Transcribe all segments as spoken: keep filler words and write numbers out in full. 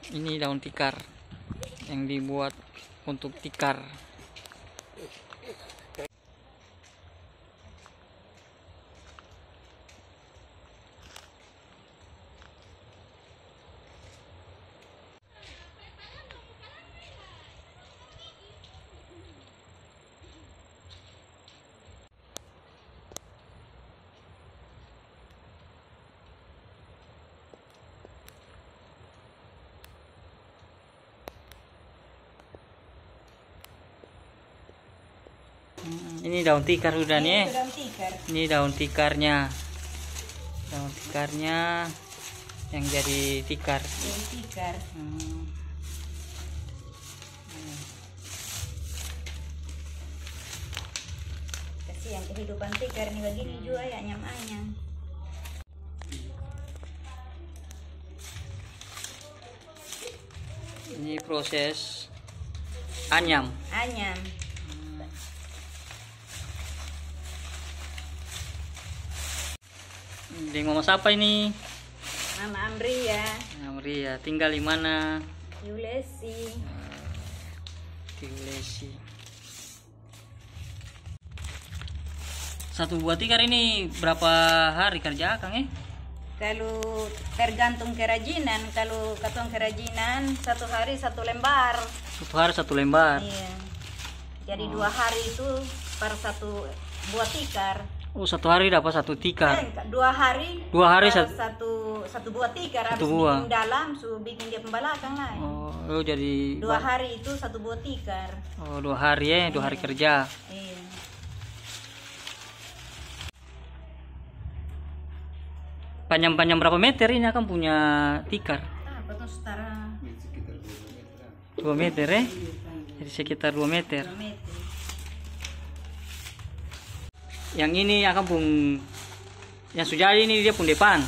Ini daun tikar yang dibuat untuk tikar. Hmm, ini daun tikar sudah nih, eh. Ini daun tikar. Ini daun tikarnya. Daun tikarnya yang jadi tikar. Jadi tikar. Hmm. Hmm. Kasihan kehidupan tikar nih, bagini jua ya, anyam-anyam. Ini proses anyam. Anyam. Deng mama sapa ini? Mama Amria. Amria, tinggal di mana? Tiulesi. Ah, Tiulesi. Satu buah tikar ini berapa hari karja akang, eh? Kalu tergantung kerajinan, kalu katong kerajinan satu hari satu lembar. Satu hari satu lembar? Iya. Jadi dua hari itu par satu buah tikar. Oh, satu hari dapat satu tikar? Eh, dua hari. Dua hari par sat- satu, satu buah tikar, satu habis buah. Biking dalam, su biking dia pung balakang lai. Oh, oh, jadi dua ba- hari itu satu buah tikar. Oh, dua hari, eh, dua hari kerja. Iya. Panjang-panjang berapa meter ini akang punya tikar? Ah, katong setara. Dua meter, eh? Jadi sekitar dua meter. Dua meter. Yang ini akang pung, yang su jadi ini dia pung depan?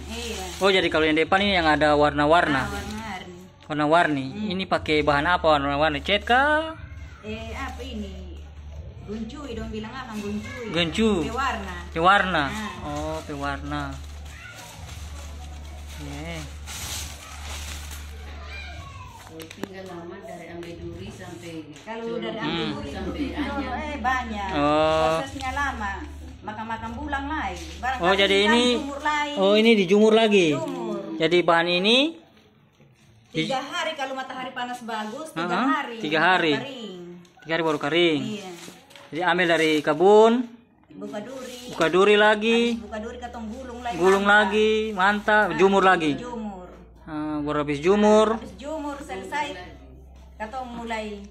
Iya. Oh, jadi kalau yang depan ini yang ada warna-warna? Ah, warna-warni. Warna-warni. Hmm. Ini pake bahan apa warna-warni? Cat kah? Eh, apa ini? Guncui, dong bilang apa? Guncui. Guncui. Pewarna. Pewarna. Ah. Oh, pewarna. Oke. Kalau tinggal lama dari ambe duri sampai. Kalau dari ambe duri sampai itu, anyam. Eh, banyak. Oh. Prosesnya lama. Makan-makan bulang lai. Barangkali ini dijumur lai. Oh, jadi ini, oh, ini dijumur lagi. Jumur. Jadi bahan ini Tiga hari, kalau matahari panas bagus, tiga hari, tiga hari baru kering. Tiga hari baru kering. Iya. Jadi ambil dari kabun. Buka duri. Buka duri lagi. Habis buka duri, katong gulung lai. Gulung lagi, manta, jumur lagi. Jumur. Ah, baru habis jumur. Habis jumur selesai, katong mulai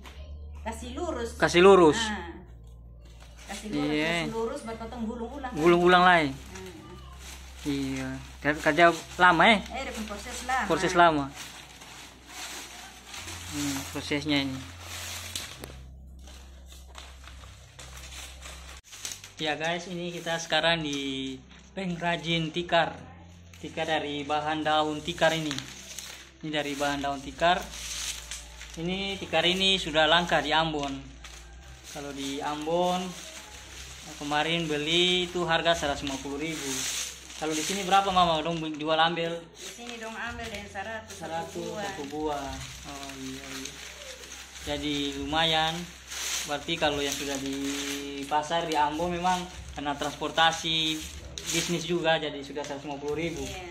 kasi lurus. Kasi lurus. Ah. Kasi lurus, iya. Kasi lurus, baru katong gulung ulang. Gulung ulang lai. Hmm. Iya. Ker-, kerja lama, eh? Eh, dia pung proses lama. Proses lama. Hmm, prosesnya ini. Ya, guys, ini kita sekarang di pengrajin tikar. Tikar dari bahan daun tikar ini. Ini dari bahan daun tikar. Ini tikar ini sudah langka di Ambon. Kalau di Ambon, kemarin beli itu harga seratus lima puluh ribu. Kalau di sini berapa, Mama? Dong jual ambel? Di sini dong ambel deng seratus satu buah. Seratus satu buah. Oh, iya, iya. Jadi lumayan. Berarti kalau yang sudah di pasar di Ambon memang karena transportasi bisnis juga, jadi sudah seratus lima puluh ribu. Iya.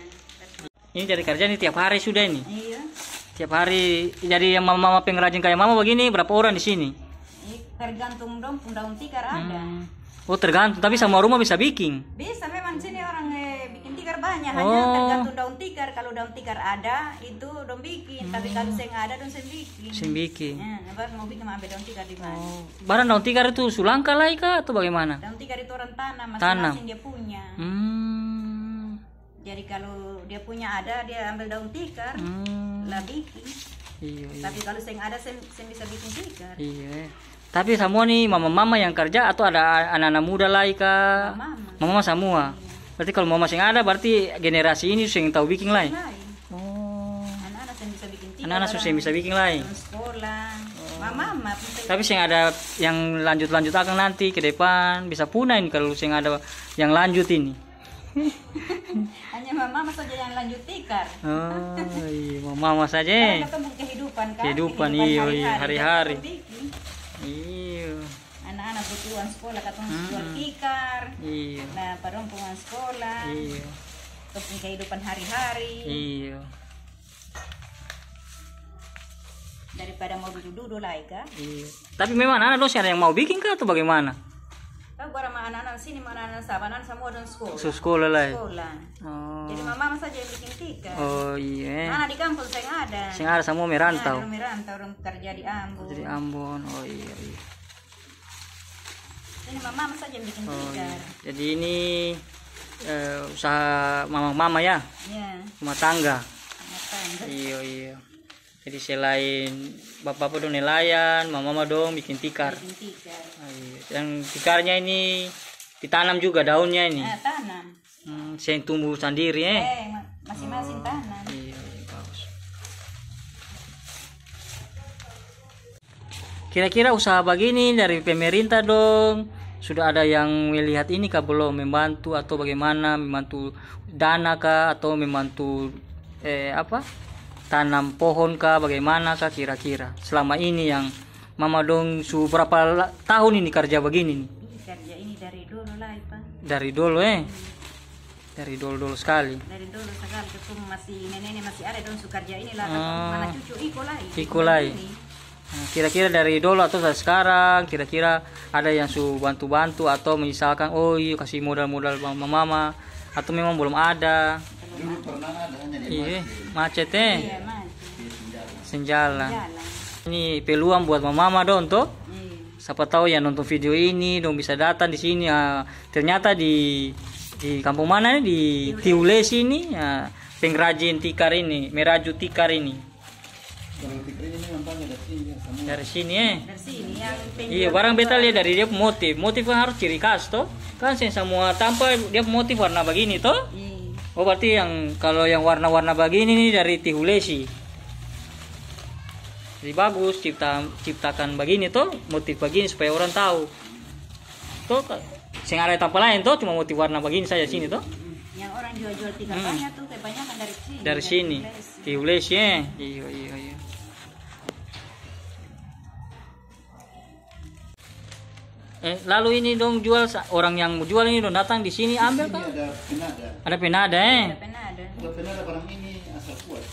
Ini cari karja ni tiap hari sudah ini? Iya. Tiap hari. Jadi yang mama-mama pengrajin kaya mama bagini, berapa orang di sini? Ini tergantung dong pung daun tikar ada. Hmm. Oh, tergantung. Tapi samua rumah bisa biking? Bisa, memang sini orang, eh, biking tikar banyak. Hanya tergantung daun tikar. Kalau daun tikar ada, itu dong biking. Tapi kalau seng ada, dong seng biking. Seng biking. Ya, baru mau biking ambe daun tikar di mana? Oh. Barang daun tikar itu su langka lai ka atau bagaimana? Daun tikar itu orang tanam, masing-masing dia punya. Hmm. Jadi, kalau dia punya ada, dia ambil daun tikar, la biking. Iya, iya. Tapi kalau seng ada, seng, seng bisa biking tikar. Iya, eh. Tapi samua ni mama-mama yang karja atau ada ana-ana muda lai ka? Mama-mama. Mama-mama samua? Iya. Berarti kalau mama seng ada, berarti generasi ini seng tau biking lai? Seng lai. Oh. Ana-ana seng bisa biking tikar. Ana-ana su seng bisa biking lai? Orang skola. Oh. Mama-mama. Tapi seng ada yang lanjut-lanjut akang nanti ke depan, bisa punah ini kalau seng ada yang lanjut ini. Hanya mama saja yang lanjut tikar. Oh, iya, mama Mama saja, eh. Karena katong pung kehidupan, kan? Kehidupan, kehidupan iyo, iyo, hari-hari, hari-hari. Katong biking. Iyo. Anak-anak butuh uang sekolah, katong jual tikar. Iyo. Nah, padong pung uang sekolah. Iyo. Katong pung kehidupan hari-hari. Iyo. Daripada mo dudu-dudu lai ka. Iya. Tapi memang anak-anak dong seng ada yang mau biking ka atau bagaimana? Ka barang ma anak-anak sini, ma anak-anak Sabanan samua dong skola. Su skola lai? Skola. Oh. Jadi mama saja yang biking tikar. Oh, iya. Mana di kampung seng ada. Seng ada, samua merantau. Nah, dong merantau, dong karja di Ambon. Karja di Ambon. Oh, iya, iya. Ini mama saja yang biking tikar. Oh, iya. Jadi ini, eh, usaha mama-mama ya? Iya. Rumah tangga. Rumah tangga. Iya, iya. Jadi selain bapa-bapa dong nelayan, mama-mama dong biking tikar. Biking tikar. Ah, iya. Yang tikarnya ini ditanam juga daunnya ini? Eh, tanam. Hmm, seng tumbuh sandiri, eh? Eh, ma-, masing-masing tanam. Iya, iya, bagus. Kira-kira usaha bagini dari pemerintah dong, sudah ada yang melihat ini ka belum? Membantu atau bagaimana? Membantu dana ka atau membantu, eh, apa, tanam pohon ka, bagaimana ka kira-kira? Selama ini yang mama dong su berapa la-, tahun ini karja bagini ni? Ini karja ini dari dolo lai, Pa. Dari dolo, eh? Hmm. Dari dolo-dolo skali. Dari dolo skali, katong masih nene-nene masih ada, dong su karja ini la, katong mana cucu iko lai. Iko lai. Ini. Nah, kira-kira dari dolo atau sa-, skarang, kira-kira ada yang su bantu-bantu atau misalkan, oh iyo, kasi modal-modal ma-, mama-mama, atau memang belum ada? Dulu pernah ada, hanya dia macet. Iya, macet, eh? Iya, macet. Seng jalan. Seng jalan. Ini peluang buat mama-mama dong, to? Iya. Sapa tau yang nonton video ini, dong bisa datang di sini, ah, Ternyata di, di kampung mana ni? Di Tiulesi. Tiulesi ni, ya, pengrajin tikar ini, meraju tikar ini. Kalau tikar ini memang banyak dari sini, ya, semua. Dari sini, eh? Dari sini, yang penjual. Iya, barang beta lia dari dia pung motif. Motif kan harus ciri khas, to? Kan seng samua tampa dia pung motif warna bagini, to? Iya. Oh, berarti yang, kalau yang warna-warna bagini ni dari Tiulesi. Jadi bagus cipta-, ciptakan bagini, to? Motif bagini supaya orang tau. To, ka-, seng ada tampa laeng to, cuma motif warna bagini saja sini to. Yang orang jual-jual tikar banyak tu, kebanyakan dari sini, dari sini. Dari Tiulesi, eh. Iyo, iyo, iyo. Eh, lalu ini dong jual sa-, orang yang mo jual ini dong datang di sini ambil ka? Di sini ada penada. Ada penada, eh? Ada penada. Ada penada, barang ini asal kuat.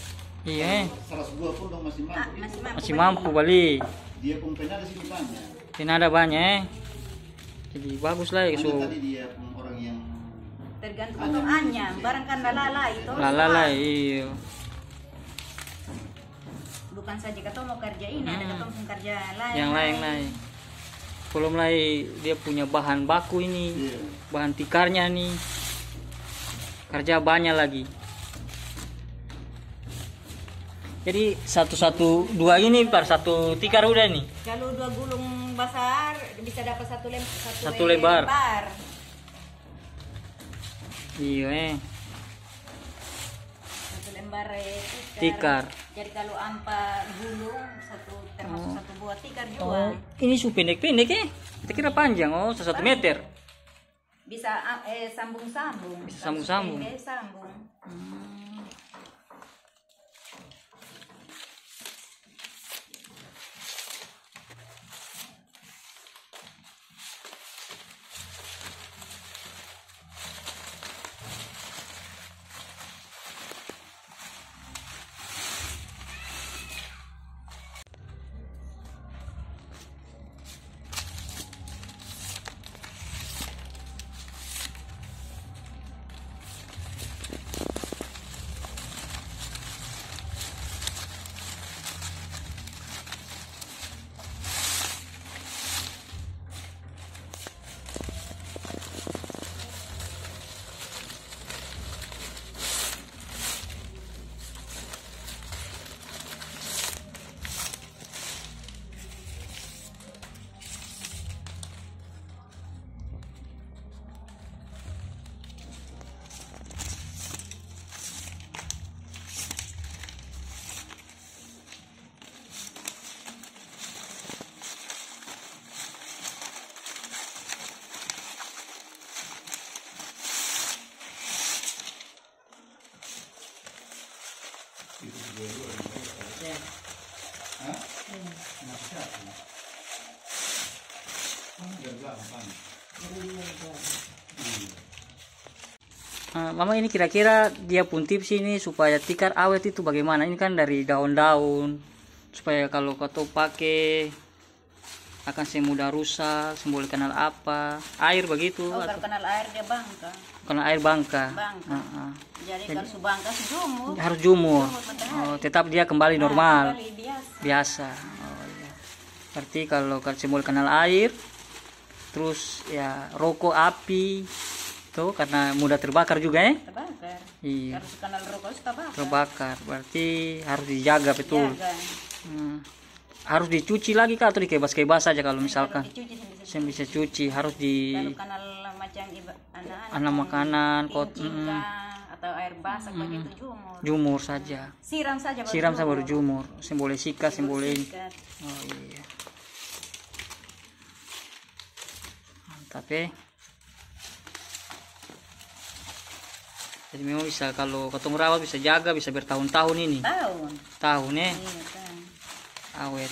Iya, eh. Seratus dua pun dong masih mampu. Ah, masih mampu bali. Masih mampu bali. Dia pung penada sini banyak. Penada banya, eh. Jadi bagus lai. Ada so tadi dia pung orang yang tergantung katong anyam, barang kan lala lai to. Lala lai, iyo. Bukan saja katong mo karja ini, ada katong pung karja laeng. Yang laeng lai. Belum lai dia punya bahan baku ini, iya, bahan tikarnya ni. Karja banya lagi. Jadi, satu, satu, dua ini par satu tikar udah ni? Kalu dua gulung basar, bisa dapat satu lem-, satu lembar. Satu lembar. Iyo, eh. Satu lembar, eh, tikar. Tikar. Jadi, kalu ampa gulung, satu, termasuk satu buah tikar jua. Oh, ini su pendek-pendek, eh? Kita kira panjang, oh, satu meter. Bisa, a-, eh, sambung-sambung. Bisa sambung-sambung. Langsung pendek, sambung. Hmm. Ah, Mama, ini kira-kira dia pung tips ini supaya tikar awet itu bagaimana? Ini kan dari daun-daun, supaya kalo katong pake akang seng mudah rusak, seng boleh kanal apa, air bagitu. Oh, kalo kanal air dia bangka. Kanal air bangka. Bangka. Heeh. Jadi, jadi kalo su bangka, su jumur. Harus jumur. Jumur matahari. Oh, tetap dia kembali normal. Nah, kembali biasa. Biasa. Oh, iya. Berarti kalo, kalo seng boleh kanal air, trus ya roko, api, to, karna mudah terbakar juga, e? Terbakar. Iya. Kalo su kanal roko, su tabakar. Terbakar. Berarti harus dijaga betul. Jaga. Hmm. Harus dicuci lagi ka atau dikebas-kebas saja kalo misalkan? Dicuci, seng bisa cuci. Seng bisa cuci, harus di. Kalo kanal macam iba-, anak-anak, anak makanan, kot-, kincing ka, atau air basah bagitu, jumur. Jumur saja. Siram saja baru jumur. Siram saja baru jumur. Seng boleh sikat, seng boleh ini. Seng boleh sikat. Oh, iya. Mantap, e. Jadi memang bisa, kalo katong rawat bisa jaga, bisa bertahun-tahun ini. Tahun. Tahun, e? Iya, tahun. Awet.